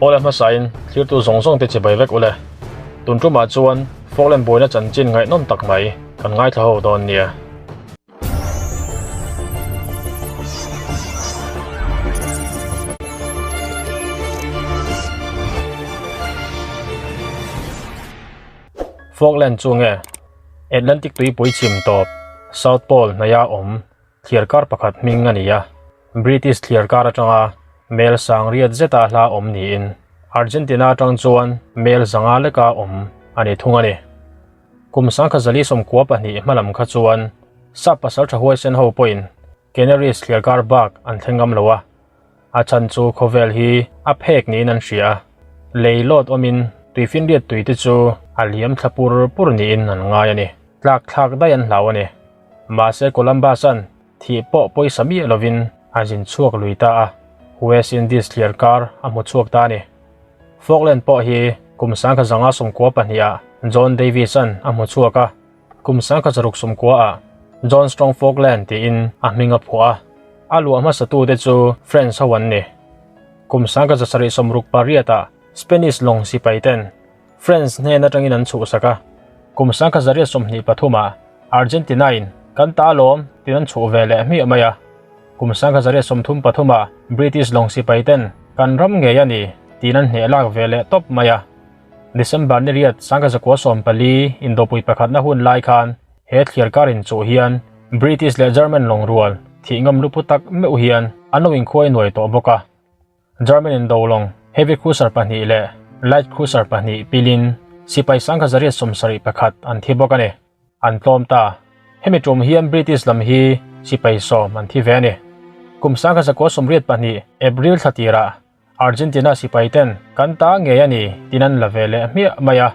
Awle hmasain thlirtu zawng zawng te chibai vek ule. Tun tumah chuan Falkland buaina chanchin ngaihnawm tak mai kan ngaithla ho dawn nia. Falkland chu nge Atlantic tuipui chim tawp South Pole hnaia awm thliarkar pakhat hming a ni a. British thliarkar atanga mel sang riat zeta hla awm niin Argentina atang chuan mel zanga leka awm a ni thung a ni. Kum 1992 hmalam kha chuan sap pasal tha huaisen ho pawhin Canaries thliarkar bak an thleng ngam lo a, a chhan chu khawvel hi a phek niin an hria a, lei lawt awmin tuifinriat tui te chu a liam thla pur pur niin an ngai a ni. Tlak thlak daih an hlau a ni. Mahse Columbus-a'n Thih pawh pawisa miah lovin a zin chhuak lui ta a, West Indies thliar kar a hmu chhuak ta a ni. Falkland pawh hi kum 1992 ah John Davis-a'n a hmu chhuak a, kum 1690 ah John Strong Falkland tiin a hming a phuah a, a luah hmasatute chu French ho an ni. Kum 1768 ah Spanish lawng sipai ten French hnen atangin an chhuhsak a, kum 1923 ah Argentina-in kan ta alawm tiin an chhuh ve leh hmiah mai a. Kum 1933 ah British lawng sipai ten kan ram ngei a ni tiin an hneh lak ve leh tawp mai a. December ni riat 1914 indawpui pakhatna hun lai khan he thliar kar inchuh hian British leh German lawng rual thih ngam lupu tak meuh hian an lo inkhuai nuai tawh bawk a. German in dolawng heavy cruiser pahnih leh light cruiser pahnih pilin sipai 1971 an thi bawk a ni. An tlawm ta. Hemi tum hian British lam hi sipai sawm an thi ve a ni. Kum 1982 April thla tirah Argentina sipai ten kan ta ngei a ni tin an la ve leh hmiah mai a.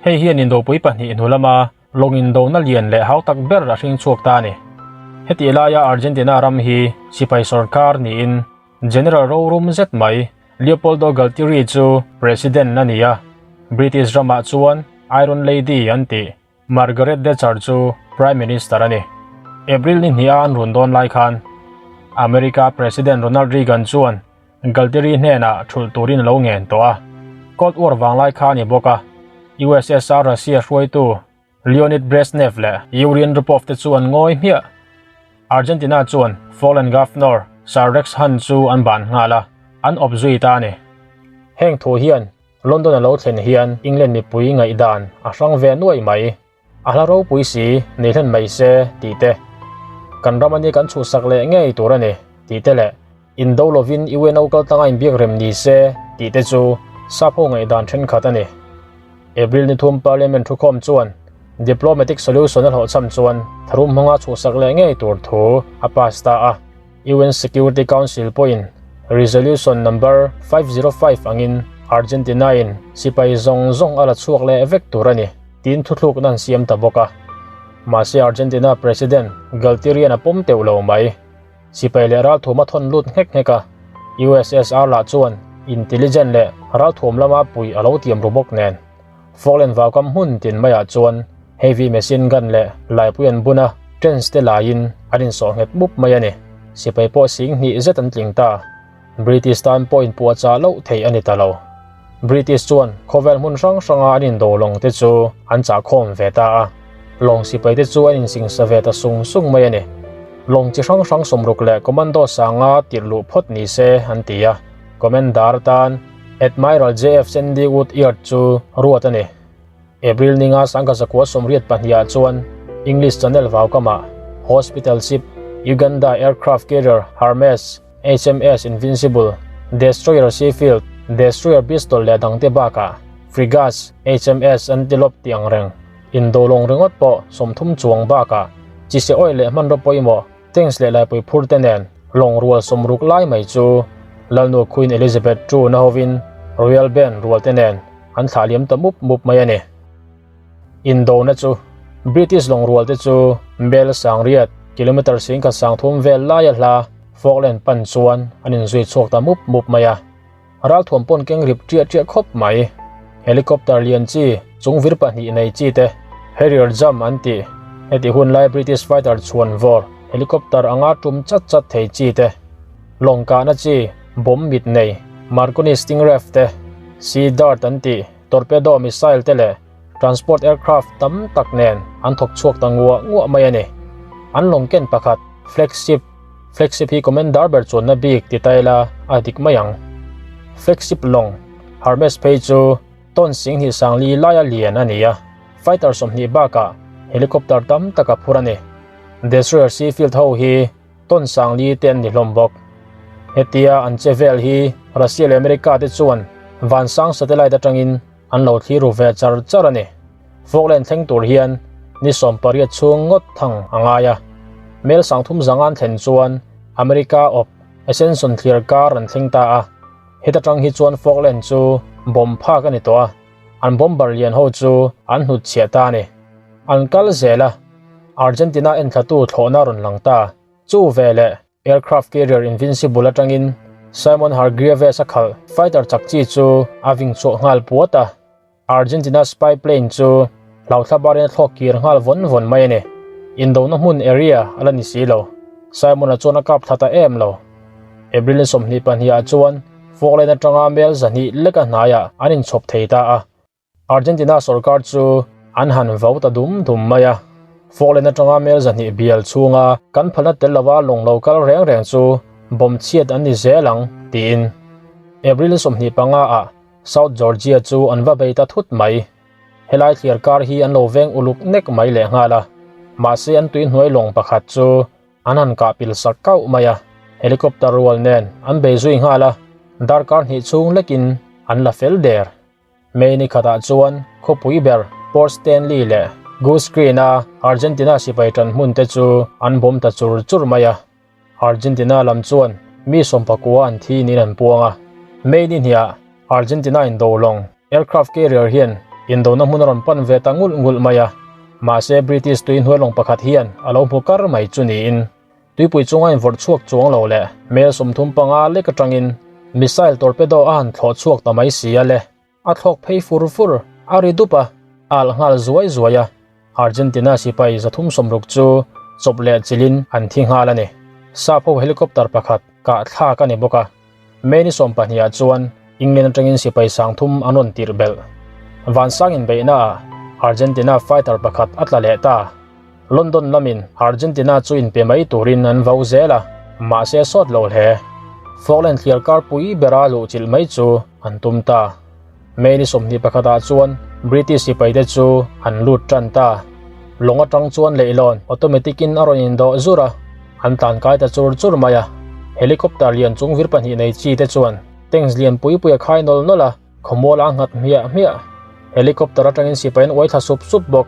Hei hian indopui pahnih hnu lama lawng indona lian leh hau tak ber a hring chhuak ta a ni. Hetih laia Argentina ram hi sipai sorkar niin General rorum zet mai Leopoldo Galtieri chu President a ni a, British ramah chuan Iron Lady an tih Margaret Thatcher chu Prime Minister a ni. April ni hniha an run dawn lai khan America President Ronald Reagan chuan Galtieri hnenah thulh turin a lo ngen tawh a, Cold War vanglai kha a ni bawk a, USSR Russia hruaitu Leonid Brezhnev leh Yuri Andropov te chu an ngawi hmiah. Argentina chuan Fallen Governor Sir Rex Hunt chu an ban nghal a, an awp zui ta a ni. Heng thu hian London a lo thlen hian England mipui ngaihdan a hrang ve nuai mai. A hla ropui si nei hlen mai se tih te, kan ram ani kan chhuhsak leh ngei tur a ni tih te leh indo lovin UNO kaltlanga inbiak rem ni se tih te chu sap ho ngaihdan thenkhat a ni. April ni thum Parliament thukhawm chuan diplomatic solution a hlawhchham chuan tharum hmanga chhuhsak leh ngei tur thu a pass ta a. UN Security Council pawhin Resolution Number 505 angin Argentina-in sipai zawng zawng a la chhuak leh vek tur a ni tiin thuthlukna an siam ta bawk a. Mahse Argentina President Galtierian a pawm teuh lo mai. Sipai leh ralthuam a thawn lut nghek nghek a, USSR lah chuan intelligent leh ralthuam lama puih a lo tiam ru bawk nen. Falkland vaukam hmun tin maiah chuan heavy machine gun leh laipui an bun a, tanks te laiin an insawh nghet mup mai a ni. Sipai pawh sing hnih zet an tling ta. British tan pawh inpuahchah loh theih a ni ta lo. British chuan khawvel hmun hrang hranga an indo lawng te chu an chahkhawm ve ta a, lawng sipai te chu an insingsa ve ta sung sung mai a ni. Lawng chi hrang hrang sawmruk leh commando sanga tirh luh phawt ni se an ti a, commander tan Admiral JF Sandy Woodyard chu ruat a ni. April ninga 1982 ah chuan English Channel vaukamah Hospital Ship Uganda Aircraft Carrier Hermes HMS Invincible, Destroyer Sheffield, Destroyer Bristol leh dangte bakah Frigates, HMS Antelope tih ang reng indo lawng ringawt pawh 30 chuang bakah chise awih leh hmanraw pawimawh tanks leh laipui phur te nen lawng rual 60 lai mai chu Lalnu Queen Elizabeth ii na hovin Royal Band rual te nen an thlah liam ta mup mup mai a ni. Indona chu British lawng rual te chu bel sangriat kilometer singkhat sangthum vel laia hla Falkland pan chuan an inzui chhuak ta mup mup mai a. Ralthuam pawn keng rip ṭiah ṭiah khawp mai. Helicopter lian chi chung vir pahnih nei chi te Harrier Jump an tih heti hun lai British fighter chhuan vawr helicopter anga tum chat chat thei chi te lawng kahna chi bomb mit nei Marconi Stingref te, Sea Dart an tih torpedo missile te leh transport aircraft tam tak nen an thawk chhuak ta nguah nguah mai a ni. An lawng ken pakhat flagship, flagship hi commander ber chuanna bik ti ta ila a dik mai ang. Flagship lawng Hermes phei chu Tawn 20 sangli laia lian a ni a, fighter 20 bakah helicopter tam tak a phur a ni. Destroyer Seafield ho hi tawn sangli te an ni hlawm bawk. Hetia an che vel hi Russia leh America te chuan vansang satellite atangin an lo thlir ru ve char char a ni. Falkland thleng tur hian ni 18 chhung ngawt thang a ngai a. Mel 30 zangan thlen chuan America awp Ascension thlir kar an thleng ta a. Heta tang hi chuan Falkland chu bomb phak a ni tawh a, an bomber lian ho chu an hnut chhiah ta a ni. An kal zel a, Argentina enthlatu thlawhna rawn lang ta. Chu veleh aircraft carrier Invincible atangin Simon Hargreaves a khalh fighter chak chi chu a ving chhuah nghal puat a. Argentina spy plane chu hlauthla barin a thlawk kir nghal vawn vawn mai a ni. Indona hmun area a la ni si lo. Simon-a chuan a kap thla ta em lo. April ni 22 ah chuan Falkland atanga mel 200 leka hnaiah an inchhawp thei ta a. Argentina sorkar chu an han vau ta dum dum mai a. Falkland atanga mel 200 bial chhunga kan phalna tel lova lawng lo kal reng reng chu bomb chhiat an ni zel ang, tiin. April ni 25 ah South Georgia chu an va bei ta thut mai. Helai thliar kar hi an lo veng uluk nek mai lehnghal a, mahse an tui hnuai lawng pakhat chu an han kah pil sak kauh mai a, helicopter rual nen an bei zui nghal a, darkar hnih chhung lekin an la fel der. May ni khatah chuan khawpui ber Port Stanley leh Goose Green-a Argentina sipai ṭan hmun te chu an bawm ta chur chur mai a. Argentina lam chuan mi 19 an thi niin an puang a. May ni hniah Argentina indo lawng aircraft carrier hian indona hmun a rawn pan ve ta ngulh ngulh mai a. Mahse British tui hnuai lawng pakhat hian a lo hmu kar mai chu niin tuipui chunga invawrh chhuak chuang lo leh mel 35 lek atangin missile torpedo a han thlawh chhuak ta mai si a le. A thlawk phei fur fur a ri dup a, a alh nghal zuai zuai a. Argentina sipai 360 chu chawp leh chilhin an thi nghal a ni. Sap ho helicopter pakhat kah thlak a ni bawk a. May ni 12 ah chuan England atangin sipai 30 an rawn tirh belh. Vansang inbeihna ah Argentina fighter pakhat a tla leh ta. London lamin Argentina chu inpe mai turin an vau zel a, mahse sawt lo hle. Falkland thliar kar pui bera luhchilh mai chu an tum ta. May ni 21 ah chuan British sipaite chu an lut tan ta. Lawng atang chuan leihlawn automatic in a rawn indawh zur a, an tlan kai ta chur chur mai a. Helicopter lian chung vir pahnih nei chi te chuan tanks lian pui pui a khai nawlh nawlh a, khawmual a nghat hmiah hmiah. Helicopter atangin sipai an uai thla sup sup bawk.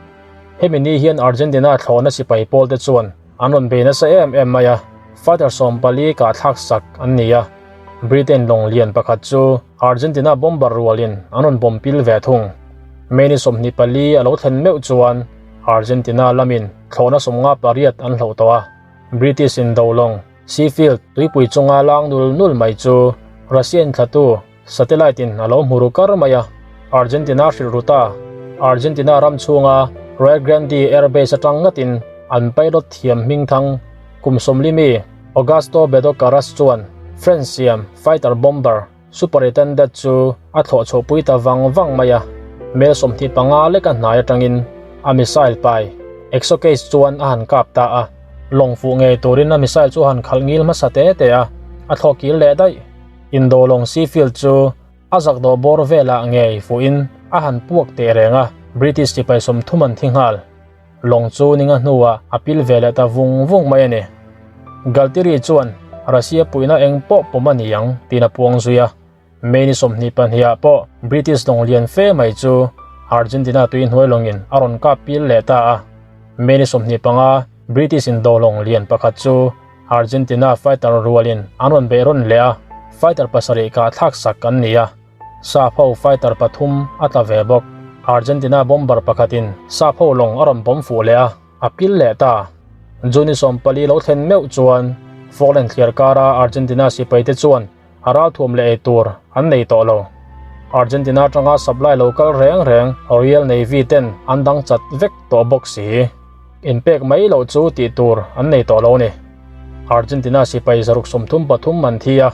Hemi ni hian Argentina thlawhna sipai pawl te chuan an rawn bei nasa em em mai a, fighter 14 kah thlak sak an ni a. Britain lawng lian pakhat chu Argentina bomber rualin an rawn bomb pil ve thung. May ni 24 a lo thlen meuh chuan Argentina lamin thlawhna 58 an hloh tawh a. British indo lawng Seafield tuipui chunga lang nul nul mai chu Russia inthlatu Satellite in a lo hmu ru kar mai a, Argentina hrilh ru ta. Argentina ram chhunga Royal Grande Air Base atang ngatin an pilot thiam hming thang kum 40 mi Augusto Bedo Carras chuan French siam fighter bomber Superintendent chu a thlawh chhuahpui ta vang vang mai a. Mel 25 leka hnai atangin a missile pai Exocase chuan a han kap ta a. Lawng fuh ngei turin a missile chu a han khalh ngil hmasa te te a, a thlawh kir leh daih. Indo lawng Seafield chu a zak dawh bawr velah ngei fuhin a han puak teh reng a, British sipai 30 an thi nghal. Lawng chu ninga hnuah a pil ve leh ta vung vung mai a ni. Galtieri chuan Russia puihna eng pawh pawm a ni ang tiin a puang zui a. May ni 22 ah pawh British lawng lian fe mai chu Argentina tui hnuai lawngin a rawn kap pil leh ta a. May ni 25 British indo lawng lian pakhat chu Argentina fighter rualin an rawn beih rawn leh a, fighter pasarih kah thlak sak an ni a, Sap ho fighter pathum a tla ve bawk. Argentina bomber pakhatin Sap ho lawng a rawn bawm fuh leh a, a pil leh ta. June 14 lo thlen meuh chuan Falkland thliar kara Argentina sipaite chuan a ralthuam leh ei tur an nei tawh lo. Argentina atanga supply lo kal reng reng Royal Navy ten an dang chat vek tawh bawk si. Inpek mai loh chu tih tur an nei tawh lo a ni. Argentina sipai 633 an thi a.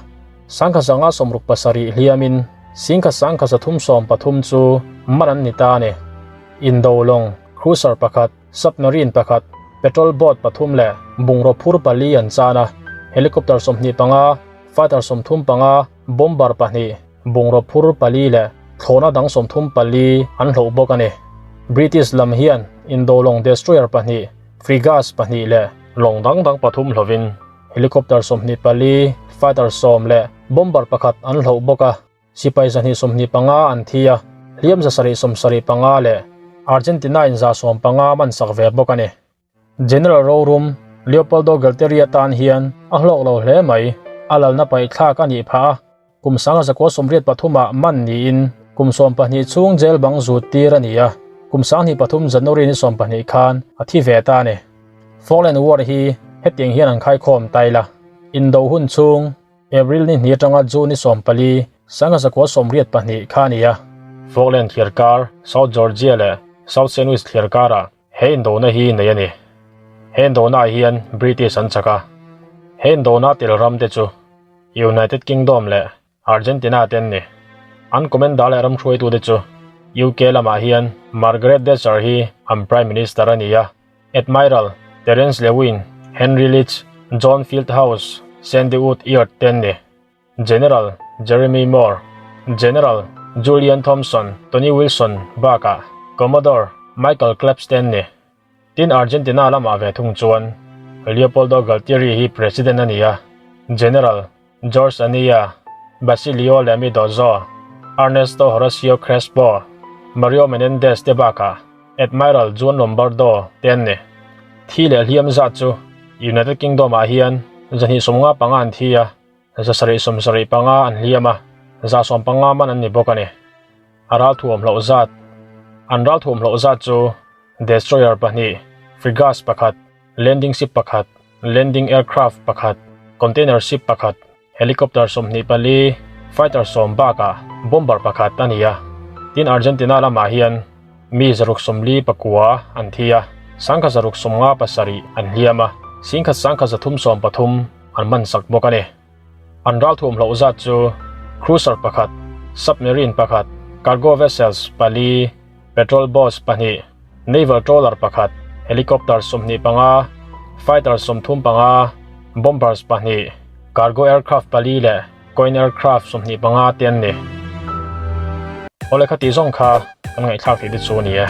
1567 hliamin 11,313 chu man an ni ta a ni. Indo lawng, cruiser pakhat, submarine pakhat, patrol boat pathum leh bungraw phur pali an chan a, helicopter 25, fighter 35, bomber pahnih, bungraw phur pali leh thlawhna dang 34 an hloh bawk a ni. British lam hian indo lawng destroyer pahnih, frigates pahnih leh lawng dang dang pathum hlovin helicopter 24, fighter sawm leh bomber pakhat an hloh bawk a, sipai 225 an thi a, hliam 775 leh Argentina in 150 man sak ve bawk a ni. General rorum Leopoldo Galtieri atan hian a hlawk lo hle mai, a lalna paihthlak a nih phah a, kum 1983 ah man niin kum 12 chhung jail bang zut tir a ni a, kum 2003 January ni 12 khan a thi ve ta a ni. Falkland War hi hetiang hian an khaikhawm tail a, indo hun chhung April ni hnih atanga June ni 14, 1982 kha a ni a. Falkland thliarkar South Georgia leh South Sandwich thliarkarah He indona hi nei a ni. He indona ah hian British an chak a. He indona tel ram te chu United Kingdom leh Argentina te an ni. An commander leh ram hruaitu te chu UK lamah hian Margaret Thatcher hi an Prime Minister a ni a, Admiral Terence Lewin, Henry Leach, John Fieldhouse, Sandy Wood Eard te an ni. General Jeremy Moore, General Julian Thompson, Tony Wilson bakah Commodore Michael Clapston ni. Tin Argentina lamah ve thung chuan Leopoldo Galtieri hi President a ni a, General George Anaya, Basilio Lemi Dozo, Ernesto Horacio Crespo, Mario Menendez te bakah Admiral Juan Lombardo te an ni. Thi leh hliam zat chu United Kingdom ah hian 255 an thi a, 775 an hliam a, 150 man an ni bawk a ni. A ral thuamhloh zat An ral thuamhloh zat chu Destroyer pahnih, Frigates pakhat, Landing ship pakhat, Landing aircraft pakhat, Container ship pakhat, Helicopter 24, Fighter sawm bakah Bomber pakhat a ni a. Tin Argentina lamah hian mi 649 an thi a, 1657 an hliam a, 11,313 an man sak bawk a ni. An ral thuamhloh zat chu Cruiser pakhat, Submarine pakhat, Cargo vessels pali, Patrol boats pahnih, Naval trawler pakhat, Helicopter 25, Fighter 35, Bombers pahnih, Cargo aircraft pali leh Coin aircraft 25 te an ni. Awle kha tih zawng kha kan ngaihthlak tih te chu a ni e.